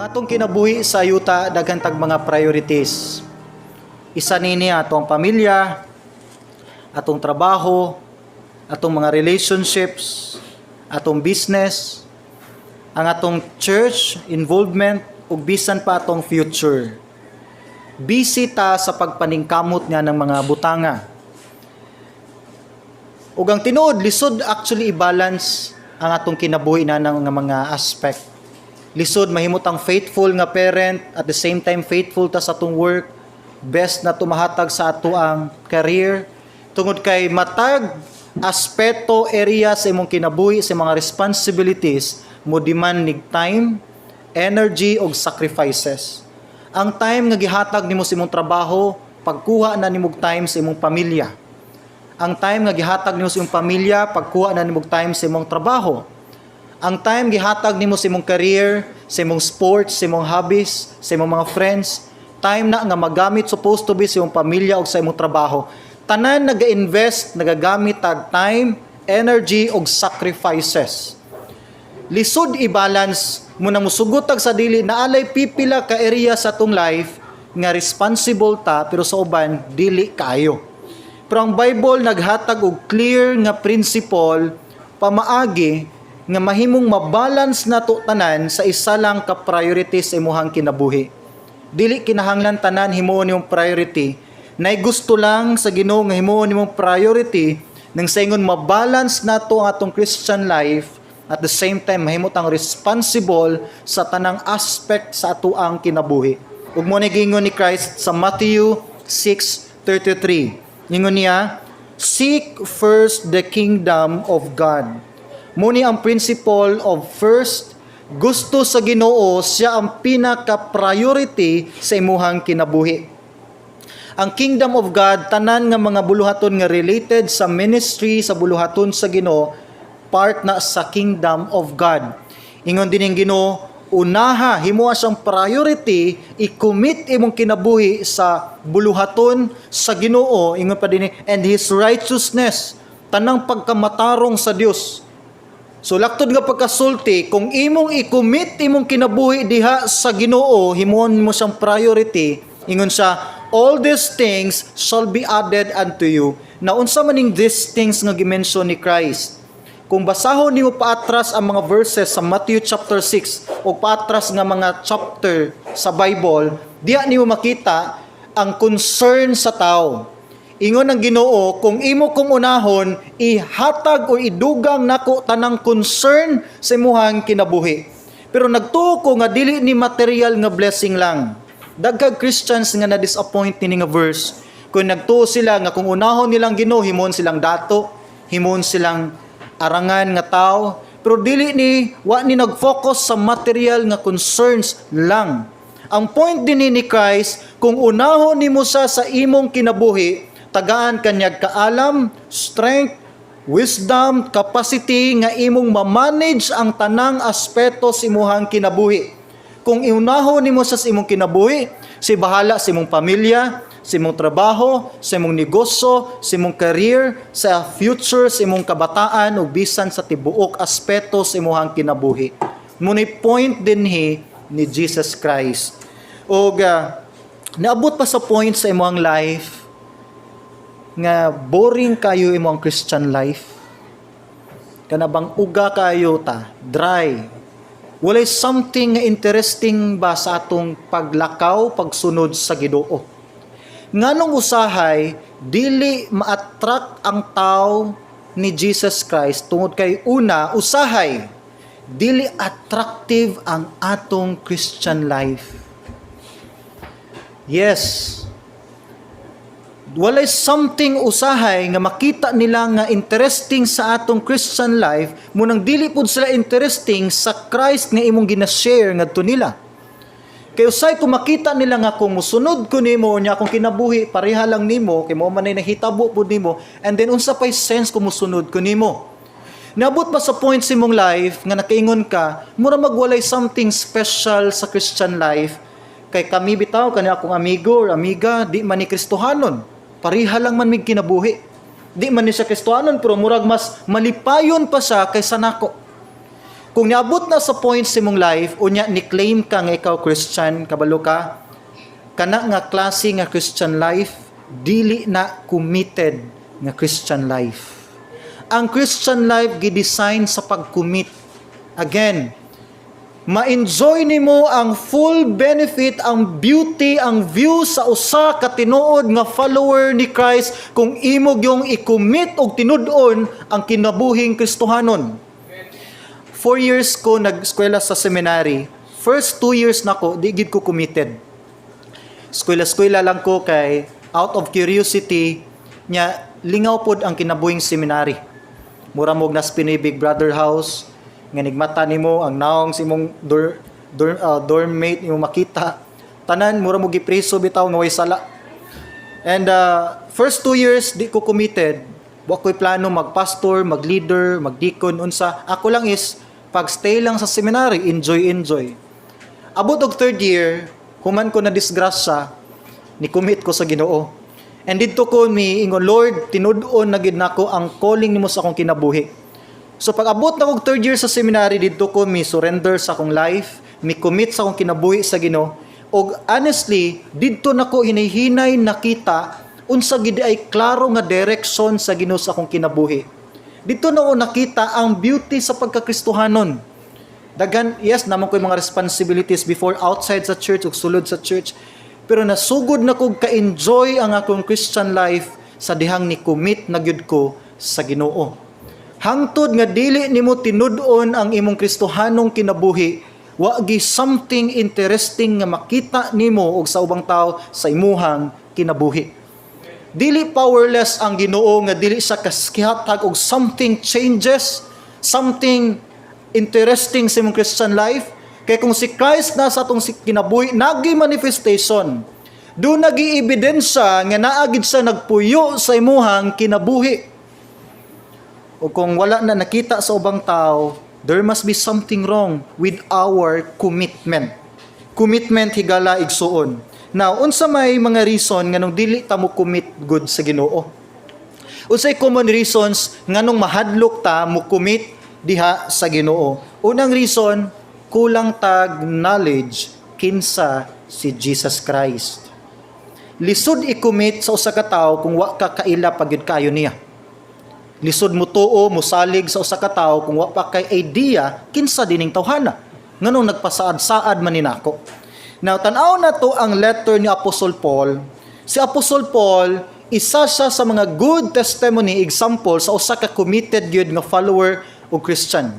Ang atong kinabuhi sa yuta, daghan tag mga priorities. Isa nini atong pamilya, atong trabaho, atong mga relationships, atong business, ang atong church involvement ug bisan pa atong future. Busy ta sa pagpaningkamot nga ng mga butanga. Ug ang tinuod, lisod actually i-balance ang atong kinabuhi na ng mga aspect. Lisod mahimo tang faithful nga parent, at the same time faithful ta sa atong work, best na tumahatag sa ato ang career, tungod kay matag aspeto, area sa imong kinabuhi, sa mga responsibilities mo demand nig time, energy ug sacrifices. Ang time nga gihatag nimo sa imong trabaho, pagkuha na nimog time sa imong pamilya. Ang time nga gihatag nimo sa imong pamilya, pagkuha na nimog time sa imong trabaho. Ang time gihatag nimo sa imong career, sa imong sports, sa imong hobbies, sa imong mga friends, time na nga magamit supposed to be sa imong pamilya o sa imong trabaho. Tanan naga-invest, nagagamit tag time, energy ug sacrifices. Lisod i-balance mo na musugot tag sa dili naalay pipila ka area sa atong life nga responsible ta, pero sa uban dili kaayo. Pero ang Bible naghatag og clear nga principle, pamaagi nga mahimong mabalance nato tanan sa isa lang ka priority sa imuhang kinabuhi. Dili kinahanglan tanan himuon nimong priority. Nay gusto lang sa Ginoo nga himuon nimong priority nang sa ingon mabalance nato ang atong Christian life, at the same time mahimo tang responsible sa tanang aspect sa atoang kinabuhi. Ug mo ni giingon ni Christ sa Matthew 6:33. Ingon niya, "Seek first the kingdom of God." Mo ni ang principle of first, gusto sa Ginoo siya ang pinaka-priority sa imuhang kinabuhi. Ang kingdom of God, tanan nga mga buluhaton nga related sa ministry, sa buluhaton sa Ginoo, part na sa kingdom of God. Ingon din ang Ginoo, unaha, himoa siyang priority, i-commit imong kinabuhi sa buluhaton sa Ginoo, ingon pa din, and His righteousness, tanang pagkamatarong sa Dios. So laktod nga pagkasulti, kung imong i-commit imong kinabuhi diha sa Ginoo, himuon mo siyang priority, ingon siya, "All these things shall be added unto you." Na unsa maning these things nga gimension ni Christ? Kung basahon nimo paatras ang mga verses sa Matthew chapter 6 o paatras nga mga chapter sa Bible, diha nimo makita ang concern sa tao. Ingon ang Ginoo, kung imo kong unahon, ihatag o idugang nako tanang concern sa imuhang kinabuhi. Pero nagtuo ko nga dili ni material nga blessing lang. Daghang Christians nga na-disappoint ni nga verse. Kung nagtuo sila nga kung unahon nilang Ginoo, himon silang dato, himon silang arangan nga tao, pero dili ni, wa ni nag-focus sa material nga concerns lang. Ang point din ni Christ, kung unahon nimo sa imong kinabuhi, tagaan kanyag kaalam, strength, wisdom, capacity nga imong ma-manage ang tanang aspeto sa imuhang kinabuhi. Kung iunahon nimo sa imong kinabuhi, si bahala sa imong pamilya, sa imong trabaho, sa imong negosyo, sa imong career, sa future, sa imong kabataan ug bisan sa tibuok aspeto sa imuhang kinabuhi. Muna'y point dinhi ni Jesus Christ. Og naabot pa sa point sa imong life nga boring kayo imong Christian life? Kana bang uga kayo ta, dry. Walay something nga interesting ba sa atong paglakaw, pagsunod sa Ginoo? Nganong usahay dili ma-attract ang tao ni Jesus Christ? Tungod kay una, usahay dili attractive ang atong Christian life. Yes, walay something usahay nga makita nila nga interesting sa atong Christian life, munang dili pud sila interesting sa Christ nga imong gina-share ngadto nila. Kay usay kung makita nila nga kung musunod ko nimo nya akong kinabuhi pareha lang nimo, kay mo man ay nahitabo pud nimo, and then unsa pay sense kung musunod ko nimo? Naabot ba sa point sa imong life nga nakaingon ka, mura magwalay something special sa Christian life, kay kami bitaw, kani akong amigo or amiga, di man ni Kristohanon? Pareha lang man mig kinabuhi. Di man ni siya Kristohanon, pero murag mas malipayon pa siya kaysa nako. Kung niabot na sa point sa imong life, unya ni-claim ka nga ikaw Christian, kabalo ka, kana nga klase nga Christian life, dili na committed nga Christian life. Ang Christian life gi-design sa pag-commit. Again, ma-enjoy nimo ang full benefit, ang beauty, ang view sa usa ka tinuod nga follower ni Christ kung imo gyung i-commit og tinud-on ang kinabuhing Kristohanon. 4 years ko nag-eskwela sa seminary. First 2 years nako, di gid ko committed. Eskwela-eskwela lang ko kay out of curiosity nya, lingaw pod ang kinabuhing seminary. Mura mo'g nas Pinoy Big Brother house nga nigmata nimo ang naong sa imong dorm mate nimo makita. Tanan mura mo gipreso bitaw nga way sala. And first 2 years di ko committed. Wa ko'y plano magpastor, mag-leader, magdeacon, unsa. Ako lang is pag-stay lang sa seminary, enjoy, enjoy. Abot og third year, human ko na disgrasya, ni commit ko sa Ginoo. And didto ko mi ingon, "Lord, tinud-on na gid nako ang calling nimo sa akong kinabuhi." So pag abot na kog third year sa seminary, didto ko mi surrender sa akong life, mi commit sa akong kinabuhi sa Ginoo. Og honestly, didto nako hinay-hinay nakita unsa gid ay klaro nga direction sa Ginoo sa akong kinabuhi. Didto na ko nakita ang beauty sa pagkakristohanon. Daghan, yes, naa man ko'y mga responsibilities before outside sa church ug sulod sa church. Pero nasugod na kog ka-enjoy ang akong Christian life sa dihang ni commit na gyud ko sa Ginoo. Hangtod nga dili nimo tinud-on ang imong Kristohanong kinabuhi, wa gi something interesting nga makita nimo og sa ubang tao sa imuhang kinabuhi. Dili powerless ang Ginoo nga dili siya kaskihatag og something changes, something interesting sa imong Christian life. Kay kung si Christ na sa atong kinabuhi, nagi manifestation. Do nagi ebidensya nga naa gid siya nagpuyo sa imuhang kinabuhi. O kung wala na nakita sa ubang tao, there must be something wrong with our commitment. Commitment, higala, igsuon. Now, unsa may mga reason nganong dili ta mo commit good sa Ginoo? Unsay common reasons nganong mahadlok ta mo commit diha sa Ginoo? Unang reason, kulang tag knowledge kinsa si Jesus Christ. Lisod i-commit sa usa ka tawo kung wa ka kaila pa gyud kayo niya. Lisod mo tuo, mosalig sa usa ka tawo kung wa pa kay idea kinsa dining tawhana. Nganong nagpasaad-saad man ni nako. Now, tan-aw na to ang letter ni Apostle Paul. Si Apostle Paul, isa siya sa mga good testimony example sa usa ka committed gyud nga follower o Christian.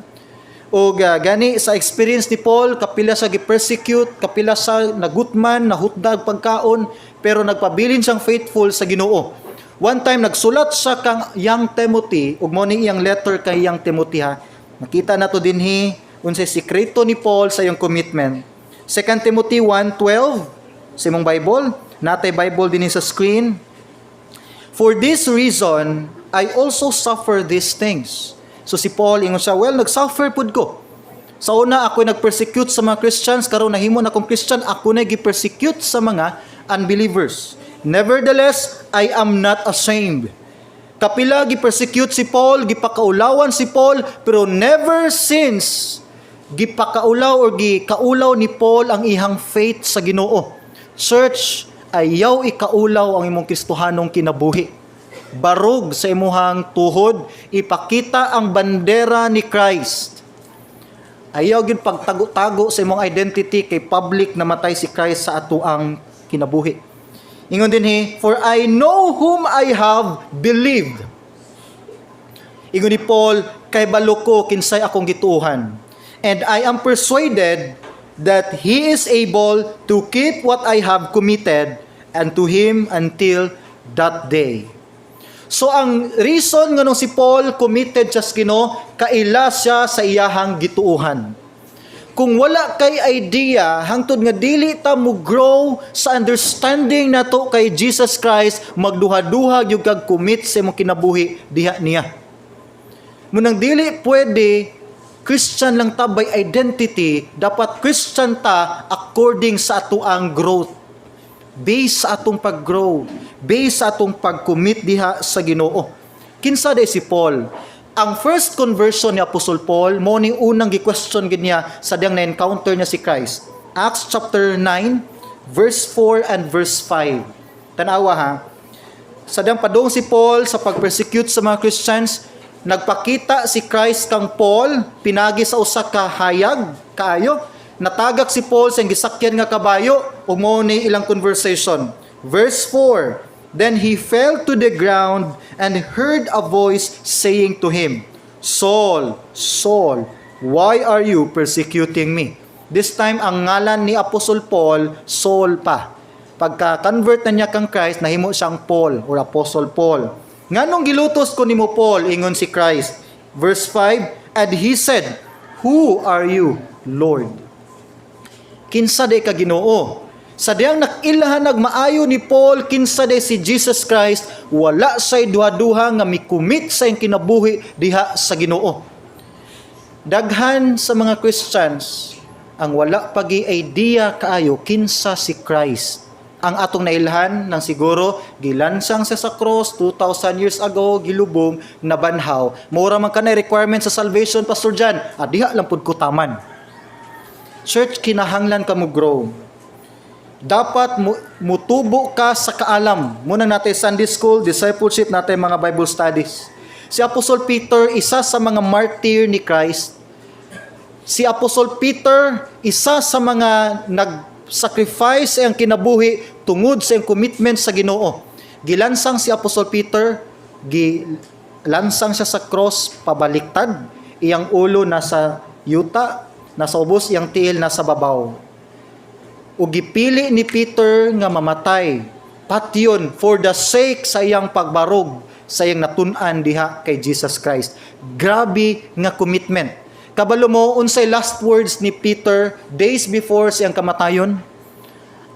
Og gani sa experience ni Paul, kapila siya gi-persecute, kapila siya nagutman, nahutdag pagkaon, pero nagpabilin siyang faithful sa Ginoo. One time nagsulat siya kang young Timothy, ug mo ni iyang letter kay young Timothy ha. Makita na to dinhi unsay sikreto ni Paul sa iyang commitment. 2 Timothy 1:12 sa imong Bible, natay Bible dinhi sa screen. "For this reason, I also suffer these things." So si Paul, ingon siya, "Well, nag-suffer pud ko. Sa una, ako nag-persecute sa mga Christians, karon nahimo na akong Christian, ako na gi-persecute sa mga unbelievers. Nevertheless, I am not ashamed." Kapila gi-persecute si Paul, gipakaulawan si Paul, pero never since gipakaulaw or gikaulaw ni Paul ang ihang faith sa Ginoo. Church, ayaw ikaulaw ang imong Kristohanong kinabuhi. Barog sa imuhang tuhod, ipakita ang bandera ni Christ. Ayaw gyud pagtago-tago sa imong identity kay public namatay si Christ sa atoang kinabuhi. Ingon dinhi, "For I know whom I have believed." Ingon ni Paul, "Kay balo ko kinsay akong gituohan. And I am persuaded that he is able to keep what I have committed unto him until that day." So ang reason nganong si Paul committed siya sa Ginoo, kaila siya sa iyahang gituohan. Kung wala kay idea, hangtod nga dili ta mo grow sa understanding nato kay Jesus Christ, magduha-duha gyud kag commit sa imong kinabuhi diha niya. Munang dili pwede Christian lang ta by identity, dapat Christian ta according sa atoang growth. Based sa atong pag-grow, based sa atong pag-commit diha sa Ginoo. Kinsa day si Paul? Ang first conversion ni Apostle Paul, mao ni unang gi-question gid niya sa diyang na-encounter niya si Christ. Acts chapter 9, verse 4 and verse 5. Tanawa ha. Sa diyang padung si Paul sa pag-persecute sa mga Christians, nagpakita si Christ kang Paul pinagi sa usa ka hayag kaayo. Natagak si Paul sa iyang gisakyan nga kabayo ug mao ni ilang conversation. Verse 4, "Then he fell to the ground and heard a voice saying to him, 'Saul, Saul, why are you persecuting me?'" This time, ang ngalan ni Apostle Paul, Saul pa. Pagka-convert na niya kang Christ, nahimo siyang Paul or Apostle Paul. "Nganong gilutos ko nimo, Paul?" ingon si Christ. Verse 5, "And he said, 'Who are you, Lord?'" Kinsa day ka, Ginoo? Sa diyang nakilahan nagmaayo ni Paul kinsa day si Jesus Christ, wala say duha-duha nga mi-commit sa iyang kinabuhi diha sa Ginoo. Daghan sa mga Christians ang wala pagi idea kaayo kinsa si Christ. Ang atong nailhan ng siguro gilansang siya sa cross 2000 years ago, gilubong, nabanhaw. Mura man kanay requirement sa salvation, Pastor Jan. Ah, diha lang pud ko taman. Church, kinahanglan ka mo grow. Dapat mutubo ka sa kaalam. Muna natin Sunday school, discipleship natin, mga Bible studies. Si Apostle Peter, isa sa mga martyr ni Christ. Si Apostle Peter, isa sa mga nag-sacrifice ang kinabuhi tungod sa iyang commitment sa Ginoo. Gilansang si Apostle Peter, gilansang siya sa cross pabaliktad. Iyang ulo nasa yuta, nasa ubos, iyang tiil nasa babaw. Ug gipili ni Peter nga mamatay patyon for the sake sa iyang pagbarog sa iyang natun-an diha kay Jesus Christ. Grabe nga commitment. Kabalo mo unsay last words ni Peter days before siyang kamatayon?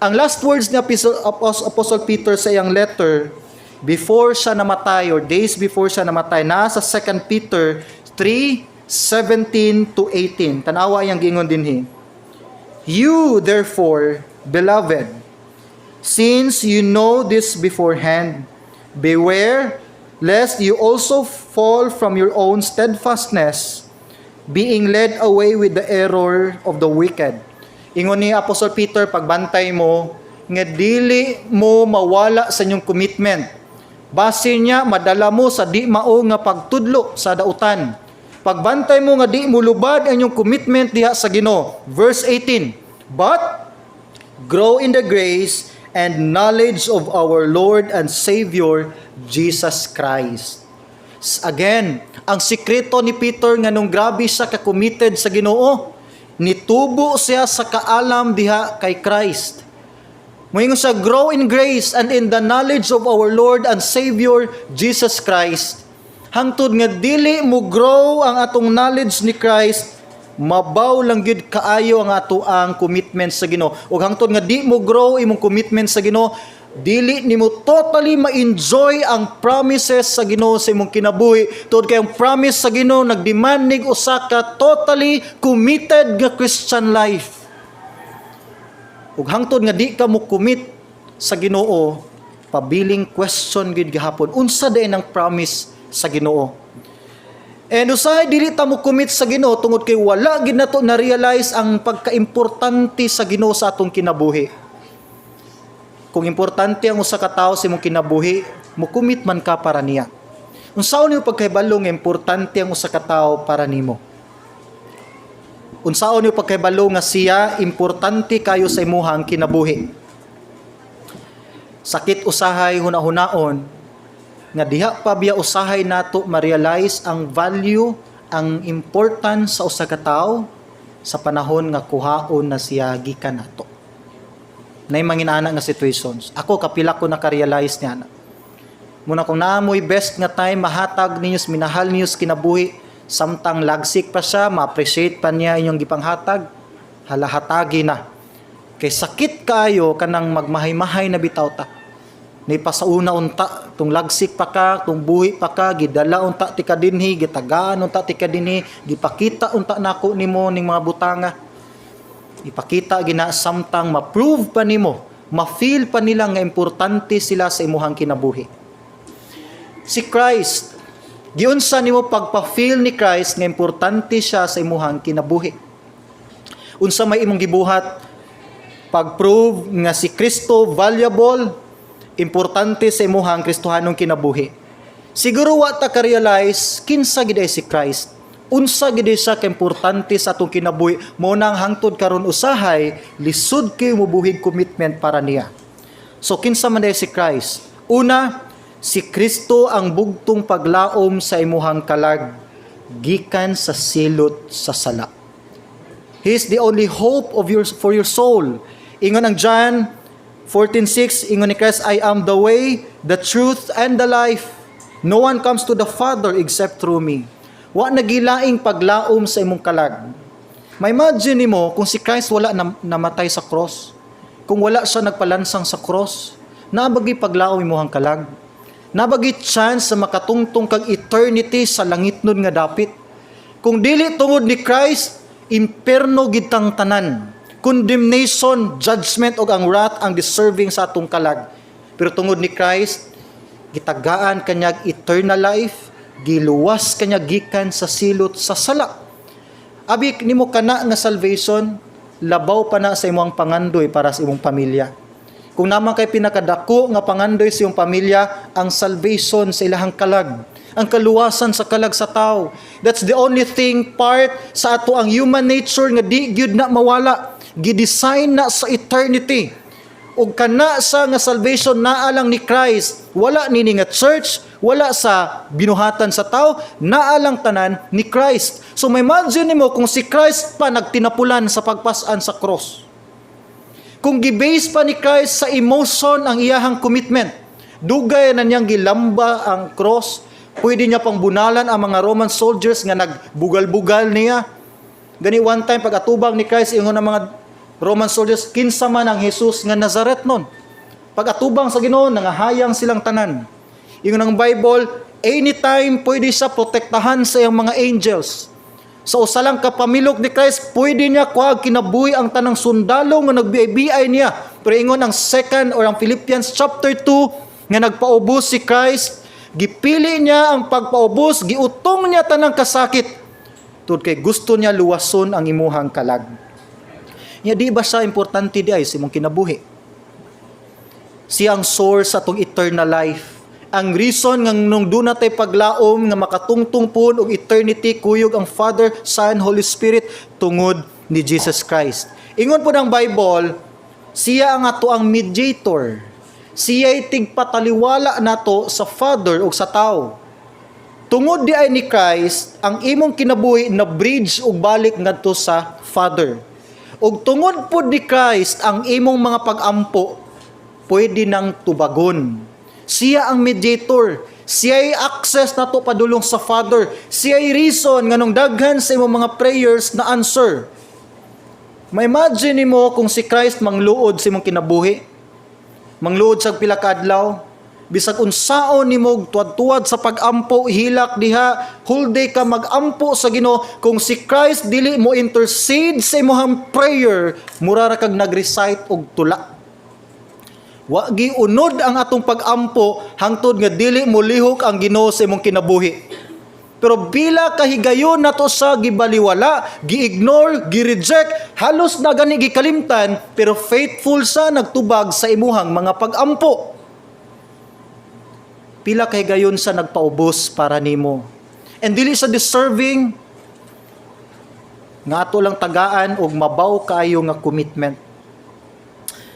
Ang last words ni Apostle Peter sa iyang letter before siya namatay or days before siya namatay, nasa 2 Peter 3:17 to 18. Tanawa iyang giingon dinhi. "You, therefore, beloved, since you know this beforehand, beware lest you also fall from your own steadfastness, being led away with the error of the wicked." Ingon ni Apostle Peter, pagbantay mo, nga dili mo mawala sa inyong commitment. Base niya, madala mo sa di mao nga pagtudlo sa dautan. Pagbantay mo nga di mo lubad ang inyong commitment diha sa Ginoo. Verse 18, "But grow in the grace and knowledge of our Lord and Savior Jesus Christ." Again, ang sikreto ni Peter nga nung grabe siya ka-committed sa Ginoo, nitubo siya sa kaalam diha kay Christ. Moingon siya, "Grow in grace and in the knowledge of our Lord and Savior Jesus Christ." Hangtod nga dili mo grow ang atong knowledge ni Christ, mabaw lang gyud kaayo ang ato ang commitment sa Ginoo. Ug hangtod nga di mo grow imong commitment sa Ginoo, dili nimo totally ma-enjoy ang promises sa Ginoo sa imong kinabuhi. Tungod kay ang promise sa Ginoo nagdemand nig usa ka totally committed nga Christian life. Ug hangtod nga di ka mo commit sa Ginoo, pabiling question gid gihapon, unsa diay ang promise sa Ginoo? And usahay dili ta mo commit sa Ginoo tungod kay wala gid nato na-realize ang pagkaimportante sa Ginoo sa atong kinabuhi. Kung importante ang usa ka tawo sa imong kinabuhi, mo commit man ka para niya. Unsaon nimo pagkahibalo nga importante ang usa ka tawo para nimo? Unsaon nimo pagkahibalo nga siya importante kayo sa imuhang kinabuhi? Sakit usahay hunahunaon nga diha pa biya usahay nato ma-realize ang value, ang importance sa usa ka tawo sa panahon nga kuhaon na siya gikan nato. Nay mga nga situations. Ako, kapila ko naka-realize niya na. Muna kung naamoy best nga time mahatag ninyo, minahal ninyo sa kinabuhi, samtang lagsik pa siya, ma-appreciate pa niya inyong gipanghatag, halahatagi na. Kay sakit kayo kanang magmahay-mahay na bitaw ta. Ni pasauna unta tung lagsik pa ka, tung buhi pa ka, gidala unta ti kadinhi, gitagaan unta ti kadinhi, gipakita unta nako nimo ning mga butanga. Ipakita gina samtang ma-prove pa nimo, ma-feel pa nila nga importante sila sa imuhang kinabuhi. Si Christ, Giunsa nimo pagpa-feel ni Christ nga importante siya sa imuhang kinabuhi? Unsa may imong gibuhat pag-prove nga si Kristo valuable, importante sa imuhang Kristohanong kinabuhi? Siguro wa ta ka-realize kinsa gid ay si Christ. Unsa gid siya ka-importante sa atong kinabuhi. Mao nang hangtod karon usahay lisod kay mobuhig commitment para niya. So kinsa man diay si Christ? Una, si Kristo ang bugtong paglaom sa imuhang kalag gikan sa silot sa sala. He is the only hope of your for your soul. Ingon ang John 14:6, ingon ni Christ, "I am the way, the truth, and the life. No one comes to the Father except through me." Wa na gilaing paglaom sa imong kalag. Ma-imagine nimo kung si Christ wala na, namatay sa cross. Kung wala siya nagpalansang sa cross, naa ba gyuy paglaom imuhang kalag? Naa ba gyuy chance sa makatungtong kag eternity sa langitnon nga dapit? Kung dili tungod ni Christ, imperno gid tang tanan. Condemnation, judgment ug ang wrath ang deserving sa atong kalag. Pero tungod ni Christ, gitagaan kanyag eternal life, giluwas kanya gikan sa silot sa sala. Abi nimo kana nga salvation, labaw pa na sa imong pangandoy para sa imong pamilya. Kung naa man kay pinakadako nga pangandoy sa imong pamilya, ang salvation sa ilahang kalag, ang kaluwasan sa kalag sa tao. That's the only thing part sa ato ang human nature nga di gyud na mawala. Gidesign na sa eternity. Ug kana sa nga salvation naa lang ni Christ, wala nini nga church, wala sa binuhatan sa tao, naa lang tanan ni Christ. So ma-imagine nimo kung si Christ pa nagtinapulan sa pagpas-an sa cross. Kung gibase pa ni Christ sa emotion ang iyahang commitment, dugay na niyang gilamba ang cross, pwede niya pang bunalan ang mga Roman soldiers nga nagbugal-bugal niya. Gani one time, pag atubang ni Christ, ingon ang mga Roman soldiers, "Kinsa man ang Jesus nga Nazaret nun?" Pag atubang sa Ginoo, nangahayang silang tanan. Ingon ang Bible, anytime pwede siya protektahan sa iyang mga angels. Sa usa lang ka pamilok ni Christ, pwede niya kuhag kinabuhi ang tanang sundalo nga nagbiay niya. Pero ingon ang second or ang Philippians chapter 2 nga nagpaubos si Christ, gipili niya ang pagpaubos, giutong niya tanang kasakit. Tungod kay gusto niya luwason ang imuhang kalag. Nya di ba siya importante di ay sa imong kinabuhi? Siya ang source sa atong eternal life. Ang reason nga nung duna tay paglaom nga makatungtong pud og eternity kuyog ang Father, Son, Holy Spirit tungod ni Jesus Christ. Ingon po ng Bible, siya ang ato ang mediator. Siya'y tigpataliwala nato sa Father ug sa tao. Tungod di ay ni Christ, ang imong kinabuhi na bridge ug balik ngadto sa Father. Ug tungod pud ni Christ, ang imong mga pag-ampo pwede nang tubagon. Siya ang mediator. Siya'y access nato padulong sa Father. Siya'y reason nganong daghan sa imong mga prayers na answer. Ma-imagine nimo kung si Christ mangluod sa imong kinabuhi. Mangluod sa pila ka adlaw. Bisag unsaon nimo tuwad-tuwad sa pag-ampo, hilak diha, whole day ka mag-ampo sa Ginoo, kung si Christ dili mo intercede sa imong prayer, mura ra kag nag-recite og tula. Wa giunod ang atong pag-ampo hangtod nga dili mo lihok ang Ginoo sa imong kinabuhi. Pero bila kahigayon nato sa gibaliwala, gi-ignore, gi-reject, halos na gani gikalimtan, pero faithful sa nagtubag sa imuhang mga pag-ampo. Pila kahigayon sa nagpaubos para nimo. And dili sa deserving nga ato lang tagaan og mabaw kaayo nga commitment.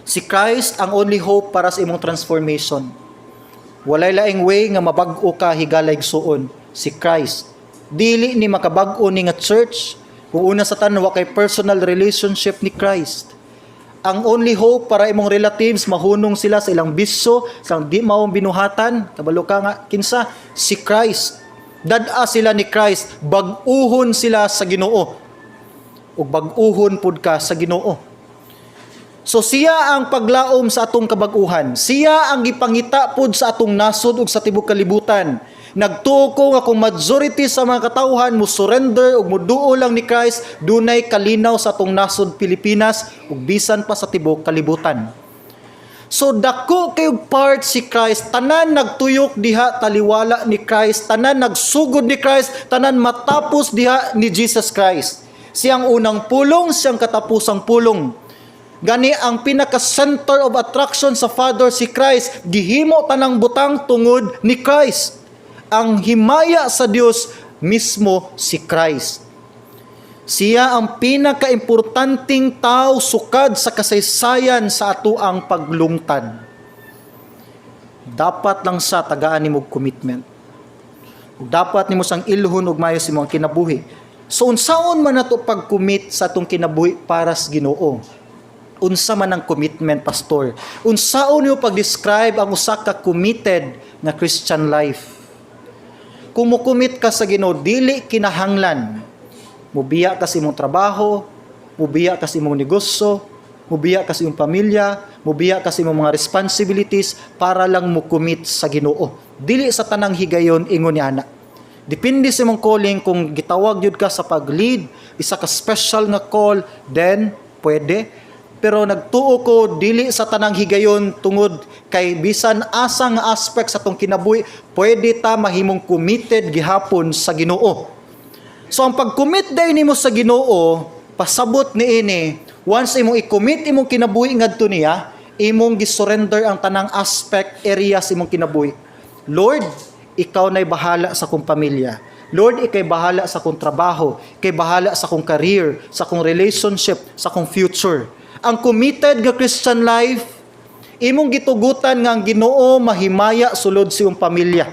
Si Christ ang only hope para sa imong transformation. Walay laing way nga mabag-o ka, higala igsuon. Si Christ. Dili ni makabag-o ni nga church kung una sa tanan wa kay personal relationship ni Christ. Ang only hope para imong relatives mahunong sila sa ilang bisyo, sa di maong binuhatan, kabalo ka nga kinsa? Si Christ. Dad-a sila ni Christ, bag-uhon sila sa Ginoo. Ug bag-uhon pud ka sa Ginoo. So siya ang paglaom sa atong kabag-uhan. Siya ang gipangita pud sa atong nasod ug sa tibok kalibutan. Nagtuo ko nga kung majority sa mga katawhan mo surrender ug muduol lang ni Christ, dunay kalinaw sa atong nasod Pilipinas ug bisan pa sa tibok kalibutan. So dako kayog part si Christ, tanan nagtuyok diha taliwala ni Christ, tanan nagsugod ni Christ, tanan matapos diha ni Jesus Christ. Siyang unang pulong, siyang katapusang pulong. Gani ang pinaka center of attraction sa Father si Christ, gihimo tanang butang tungod ni Christ. Ang himaya sa Dios mismo si Christ. Siya ang pinakaimportanteng tao sukad sa kasaysayan sa atoang paglungtad. Dapat lang sa tagaan nimo og commitment. Ug dapat nimo sang ilhon og maayo sa imong kinabuhi. So unsaon man nato pag-commit sa atong kinabuhi para sa Ginoo? Unsa man ang commitment, pastor? Unsaon niyo pag-describe ang usa ka committed nga Christian life? Kung mo-commit ka sa Ginoo, dili kinahanglan mubiya ka sa imong trabaho, mubiya ka sa imong negosyo, mubiya ka sa imong pamilya, mubiya ka sa imong mga responsibilities para lang mo-commit sa Ginoo. Dili sa tanang higayon ingon ni ana. Depende sa imong calling. Kung gitawag gyud ka sa pag-lead, isa ka special nga call, then pwede. Pero nagtuo ko dili sa tanang higayon tungod kay bisan asa nga aspect sa atong kinabuhi, pwede ta mahimong committed gihapon sa Ginoo. So ang pag-commit day nimo sa Ginoo, pasabot niini, once imong i-commit imong kinabuhi ngadto niya, imong gisurrender ang tanang aspect areas imong kinabuhi. Lord, ikaw na'y bahala sa akong pamilya. Lord, ikay bahala sa akong trabaho, ikay bahala sa akong career, sa akong relationship, sa akong future. Ang committed nga Christian life, imong gitugutan nga ang Ginoo mahimaya sulod sa iyong pamilya.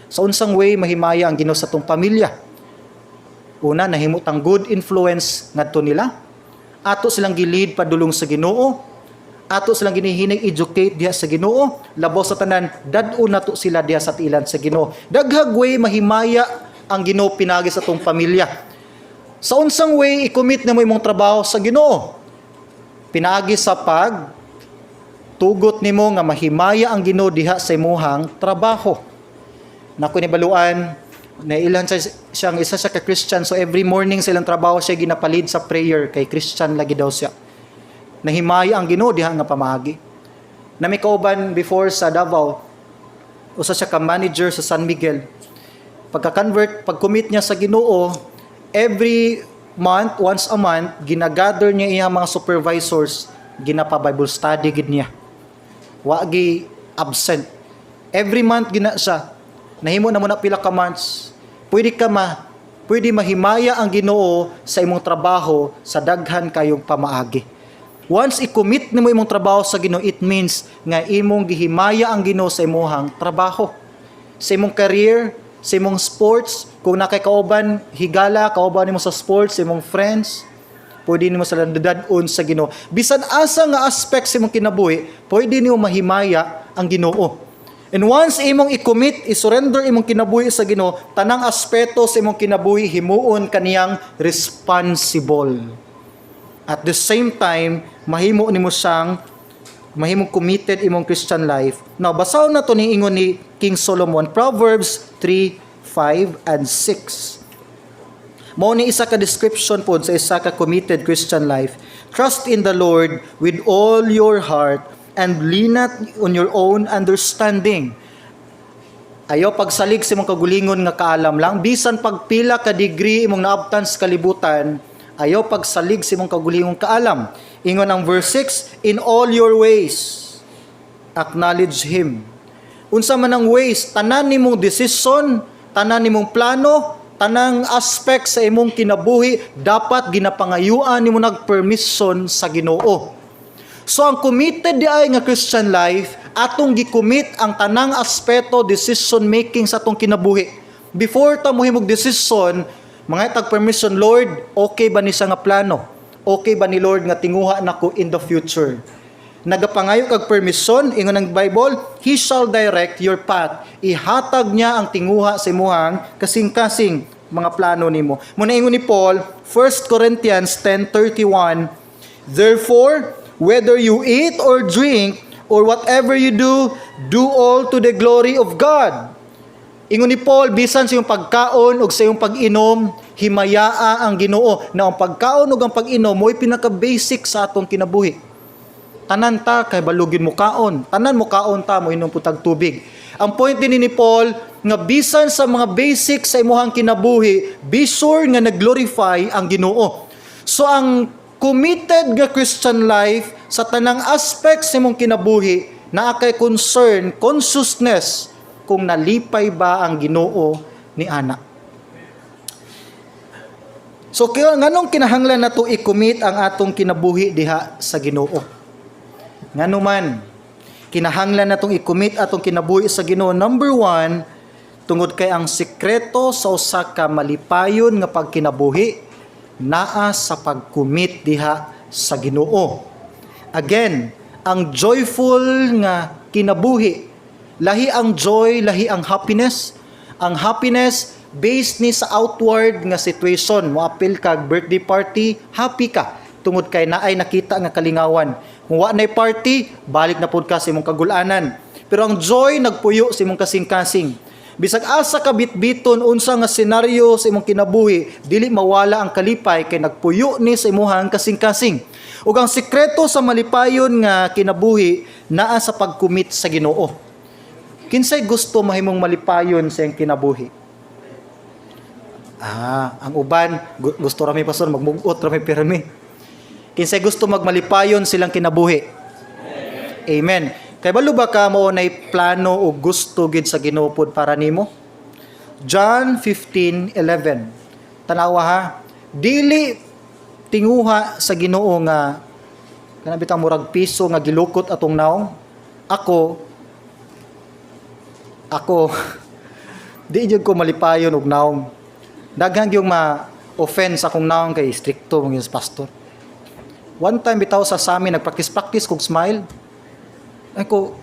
Sa unsang way mahimaya ang Ginoo sa atong pamilya? Una, nahimo tang good influence ngadto nila. Ato silang gi-lead padulong sa Ginoo. Ato silang ginihinay educate diha sa Ginoo. Labaw sa tanan, dad-on nato sila diha sa tiilan sa Ginoo. Daghag way mahimaya ang Ginoo pinagi sa atong pamilya. Sa unsang way i-commit nimo imong trabaho sa Ginoo? Pinaagi sa pag tugot nimo nga mahimaya ang Ginoo diha sa imuhang trabaho. Nako ni baluan na ilan sa siyang isa siya ka Christian, so every morning sa ilang trabaho siya gina-lead sa prayer kay Christian lagi daw siya. Nahimaya ang Ginoo diha nga pamaagi. Na may kauban before sa Davao, usa siya ka manager sa San Miguel. Pagka-convert, pag-commit niya sa Ginoo, every month, once a month, ginagather niya iyang mga supervisors, ginapa Bible study gid niya. Wa gi absent. Every month gina siya. Nahimo na mo na pila ka months. Pwede mahimaya ang Ginoo sa imong trabaho sa daghan kayong pamaagi. Once i-commit nimo imong trabaho sa Ginoo, it means nga imong gihimaya ang Ginoo sa imong trabaho. Sa imong career, sa imong sports, kung nakay kauban higala, kauban nimo sa sports, sa imong friends, pwede nimo sila dad-on sa Ginoo. Bisan asa nga aspect sa imong kinabuhi, pwede nimo mahimaya ang Ginoo. And once imong i-commit, i-surrender imong kinabuhi sa Ginoo, tanang aspeto sa imong kinabuhi himuon kaniyang responsible. At the same time, mahimo nimo siyang mahimong committed imong Christian life. Now, basahon nato ni ingon ni King Solomon, Proverbs 3, 5 and 6. Mao ni isa ka description pod sa isa ka committed Christian life. Trust in the Lord with all your heart and lean not on your own understanding. Ayaw pagsalig sa imong kagulingon nga kaalam lang, bisan pagpila ka degree imong naabtan sa kalibutan, ayaw pagsalig sa imong kagulingon kaalam. Ingon ang verse 6, in all your ways acknowledge Him. Unsa man ang ways, tanan nimong desisyon, tanan nimong plano, tanang aspect sa imong kinabuhi dapat ginapangayuan nimo nagpermission sa Ginoo. So ang committed di ay nga Christian life, atong gi-commit ang tanang aspeto decision making sa atong kinabuhi. Before ta mohimog decision, mga tag permission, "Lord, okay ba ni siya nga plano? Okay ba ni Lord nga tinguha nako in the future?" Nagapangayo kag permission, ingon ang Bible, He shall direct your path. Ihatag niya ang tinguha sa imuhang kasing-kasing mga plano nimo. Muna ingon ni Paul, 1 Corinthians 10:31, "Therefore, whether you eat or drink or whatever you do, do all to the glory of God." Ingon ni Paul, bisan sa iyong pagkaon ug sa iyong pag-inom, himayaa ang Ginoo. Na ang pagkaon ug ang pag-inom mo'y pinaka-basic sa atong kinabuhi. Tanan ta kay balo gyud mukaon. Tanan mukaon ta, moinom pud tag tubig. Ang point din ni Paul nga bisan sa mga basic sa imuhang kinabuhi, be sure nga nag-glorify ang Ginoo. So ang committed nga Christian life sa tanang aspects sa imong kinabuhi, naa kay concern, consciousness kung nalipay ba ang Ginoo ni ana. So kaya nganong kinahanglan nato i-commit ang atong kinabuhi diha sa Ginoo? Ngano man kinahanglan natong i-commit atong kinabuhi sa Ginoo? Number one, tungod kay ang sikreto sa usa ka malipayon nga pagkinabuhi naa sa pag-commit diha sa Ginoo. Again, ang joyful nga kinabuhi, lahi ang joy, lahi ang happiness. Ang happiness based ni sa outward nga situation. Moapil kag birthday party, happy ka tungod kay naay nakita nga kalingawan. Kung wa nay party, balik na pud ka sa imong kagulanan. Pero ang joy nagpuyo sa imong kasing-kasing. Bisag asa ka bitbiton, unsa nga senaryo sa imong kinabuhi, dili mawala ang kalipay kay nagpuyo ni sa imuhang kasing-kasing. Ug ang sikreto sa malipayon nga kinabuhi naa sa pag-commit sa Ginoo. Kinsay gusto mahimong malipayon sa iyang kinabuhi? Ah, ang uban gusto rami, pastor, magmugot rami pirmi. Kinsay gusto magmalipayon silang kinabuhi? Amen. Kay balo ba ka mao nay plano o gusto gid sa Ginoo pod para nimo? John 15:11. Tanawa ha. Dili tinguha sa Ginoo nga kana bitang murag piso nga gilukot atong naong. Ako di jud ko malipayon og naong. Daghan yung ma-offense akong naong kay strikto mga pastor. One time bitaw sa sami, nagpractice-practice kog smile. Ay ko,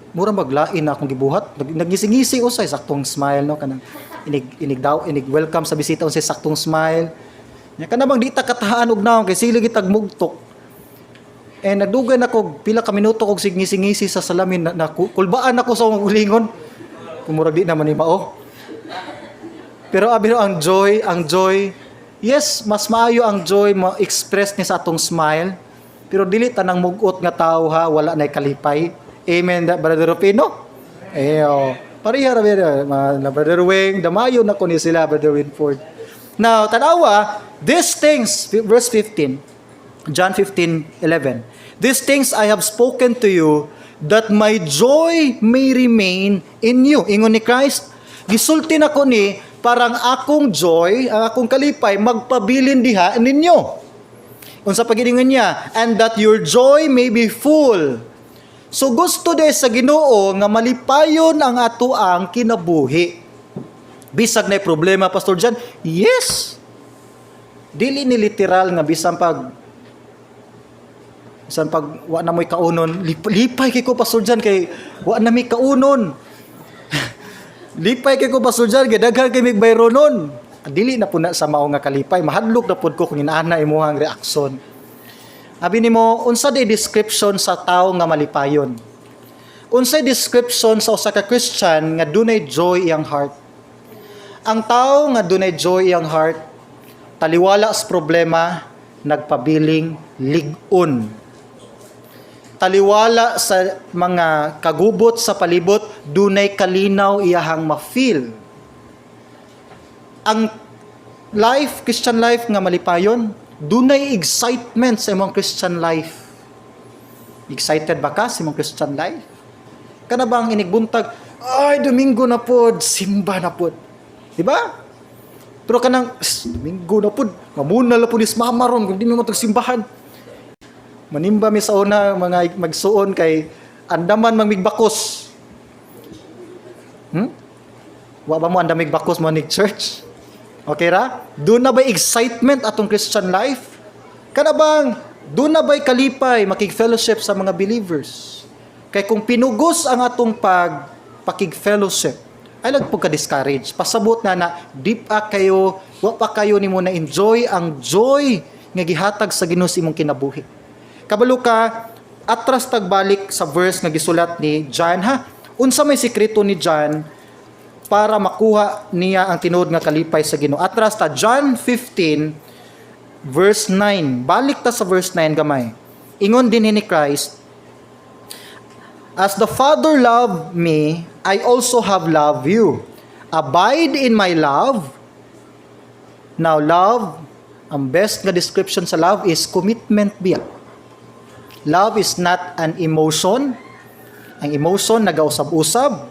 mura maglain na akong gibuhat. Nagngisi-ngisi usay, saktong smile, no, kanang inig inig daw, inig welcome sa bisita, unsay saktong smile. Nya kana bang di ta katahaan og naong kay sila gitag mugtok. Eh nagdugay na ko pila ka minuto kog signgisi-ngisi sa salamin na kulbaan ako sa akong ulingon. Kung murag di naman ni mao. Pero abi no, ang joy, yes, mas maayo ang joy ma-express ni sa atong smile. Pero dili tanang mugot nga tao ha, wala na kalipay. Amen, da, Brother Rufino? Eh, oh. Pareha ra ba, mga Brother Wing, damayo na ko ni sila, Brother Winford. Now, tanawa, these things, verse 15, John 15:11. "These things I have spoken to you that my joy may remain in you." Ingon ni Christ, gisulti nako ni parang akong joy, ang akong kalipay magpabilin diha ninyo. Unsa paginingon niya? "And that your joy may be full." So gusto de sa Ginoo nga malipayon ang atoang kinabuhi. Bisag na problema, Pastor John? Yes. Dili ni literal nga bisan pag wa na mo'y kaunon, lipay kay ko, Pastor John, kay wa na mi kaunon. Lipay kay ko, Pastor John, kay daghan kay mig bayronon. Dili na pud na sa mao nga kalipay, mahadlok na pud ko kung inaana imuhang reaksyon. Abi nimo, unsa day description sa tao nga malipayon? Unsay description sa usa ka Christian nga dunay joy iyang heart? Ang tao nga dunay joy iyang heart, taliwala sa problema, nagpabiling lig-on. Taliwala sa mga kagubot sa palibot, dunay kalinaw iyahang ma-feel. Ang life, Christian life nga malipayon, dunay excitement sa imong Christian life. Excited ba ka sa imong Christian life? Kana bang inigbuntag, "Ay, Domingo na pod, simba na pod." Di ba? Pero kanang, "Shh, Domingo na pod, mamuna la pod is mama ron kung di mo matag simbahan." Manimba mi sa una, mga magsuon, kay andaman mang migbakos. Wa ba mo andamig bakos mo ni church? Okay ra? Duna ba excitement atong Christian life? Kana bang duna ba'y kalipay makig-fellowship sa mga believers? Kay kung pinugos ang atong pag pakig-fellowship, ay lag ka discourage. Pasabot na na di pa kayo, wa pa kayo nimo na enjoy ang joy nga gihatag sa Ginoo sa imong kinabuhi. Kabalo ka, atras tagbalik sa verse nga gisulat ni John ha. Unsa may sikreto ni John para makuha niya ang tinuod nga kalipay sa Ginoo? Atras ta John 15 verse 9. Balik ta sa verse 9 gamay. Ingon din ni Christ, "As the Father loved me, I also have loved you. Abide in my love." Now, love, ang best nga description sa love is commitment biya. Love is not an emotion. Ang emotion, nagausab-usab.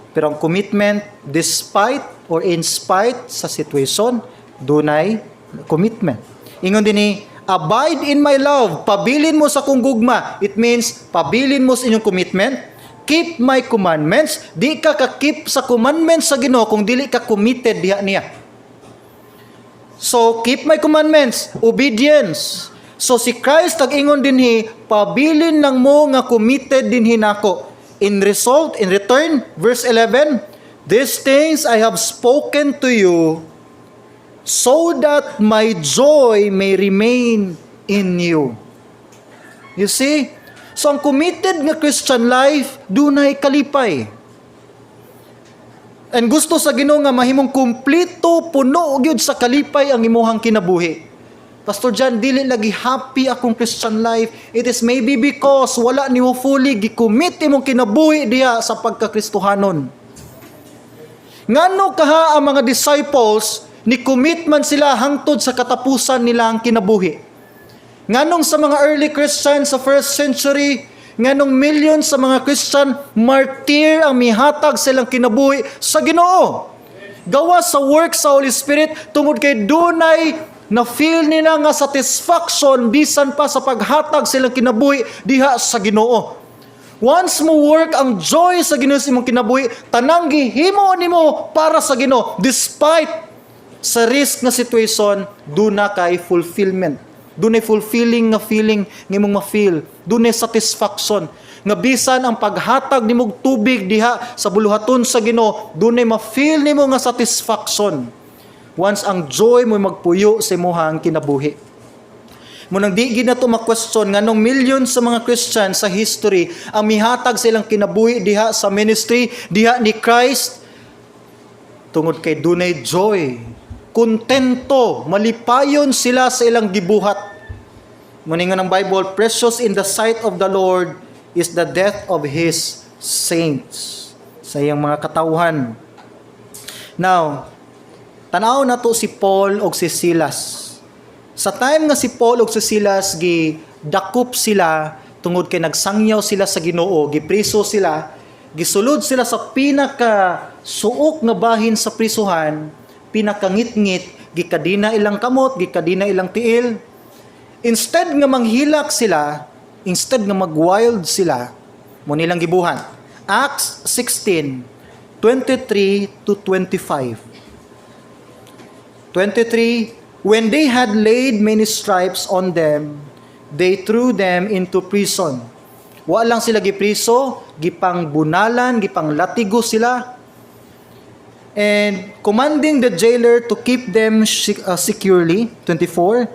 Pero ang commitment, despite or in spite sa situation, dunay commitment. Ingon dinhi, "Abide in my love." Pabilin mo sa kong gugma. It means, pabilin mo sa inyong commitment. Keep my commandments. Di ka ka-keep sa commandments sa Ginoo kung dili ka committed diha niya. So, keep my commandments, obedience. So, si Christ tag-ingon dinhi, pabilin lang mo nga committed dinhi nako. In result, in return, verse 11, "These things I have spoken to you so that my joy may remain in you." You see? So, ang committed nga Christian life, dunay kalipay. And gusto sa Ginoo nga mahimong kumpleto, puno gyud sa kalipay ang imuhang kinabuhi. "Pastor John, dili lagi happy akong Christian life." It is maybe because wala nimo fully gi-commit imong kinabuhi diha sa pagkakristohanon. Ngano kaha ang mga disciples ni commit man sila hangtod sa katapusan nila ang kinabuhi? Nganong sa mga early Christians sa first century, nganong millions sa mga Christian martyr ang mihatag silang kinabuhi sa Ginoo? Gawa sa work sa Holy Spirit, tungod kay dunay na feel nila nga satisfaction bisan pa sa paghatag silang kinabuhi diha sa Ginoo. Once mo work ang joy sa Ginoo sa imong kinabuhi, tanang gihimo nimo para sa Ginoo despite sa risk nga situation, duna kay fulfillment. Dunay fulfilling nga feeling nga imong ma-feel. Dunay satisfaction nga bisan ang paghatag nimog tubig diha sa buluhaton sa Ginoo, dunay ma-feel nimo nga satisfaction. Once ang joy mo magpuyo sa imuhang kinabuhi. Munang di gid nato ma-question nganong millions sa mga Christian sa history ang mihatag sa ilang kinabuhi diha sa ministry diha ni Christ, tungod kay dunay joy. Kontento, malipayon sila sa ilang gibuhat. Muningon ng Bible, "Precious in the sight of the Lord is the death of His saints." Sa iyang mga katawhan. Now, tanaw na to si Paul og si Silas. Sa time nga si Paul ug si Silas gi dakop sila tungod kay nagsangyaw sila sa Ginoo, gipriso sila, gisulod sila sa pinaka suok nga bahin sa prisuhan, pinakangitngit, gikadina ilang kamot, gikadina ilang tiil. Instead nga manghilak sila, instead nga mag-wild sila, mo nilang gibuhat. Acts 16, 23 to 25. 23, "When they had laid many stripes on them, they threw them into prison." Wa lang sila gipriso, gipang bunalan, gipang latigo sila. "And commanding the jailer to keep them securely," 24,